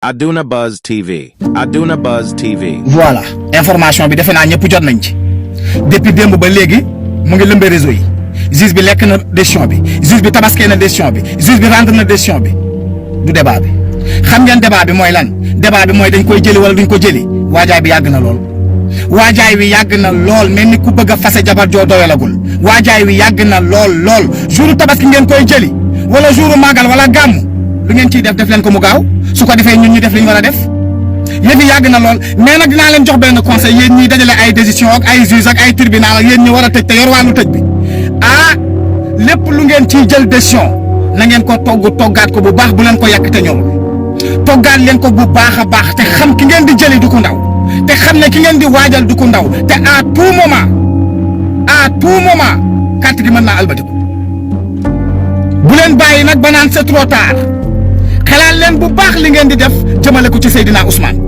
Aduna Buzz TV. Aduna Buzz TV. Voilà information bi defe naa ñëpp jot nañ ci depuis démb ba léegi mu ngi lëmbee réseau yi juge bi lekk na décision bi juge bi tabaskee na décision bi juge bi rendre na décision bi du débat bi xam ngeen débat bi mooy lan débat bi mooy dañ koy jëli wala duñ ko jëli waajaay bi yàgg na lool. waajaay wi yàgg na lool mel ni ku bëgg a fase jabar joo doyalagul waajaay wi yàgg na lool jouru tabaski ngeen koy jëli wala jouru màggal wala gàmm lu ngeen ciy def leen ko mu gaaw su ko defee ñun ñu def li ñu war a def yëf yi yàgg na lool mais nag dinaa leen jox benn conseil yéen ñiy dajale ay décision ak ay juge ak ay tribunal ak yéen ñi war a tëj te yor wàllu tëj bi lépp lu ngeen ciy jël décision na ngeen ko toggaat ko bu baax bu leen ko yàq te ñëw toggaat leen ko bu baax a baax te xam ki ngeen di jëli du ko ndaw te xam ne ki ngeen di waajal du ko ndaw te à tout moment carte gi mën naa albatiku bu leen bàyyi nag ba naan c'est trop tard xalaat leen bu baax li ngeen di def jëmale ko ci Seydina Ousmane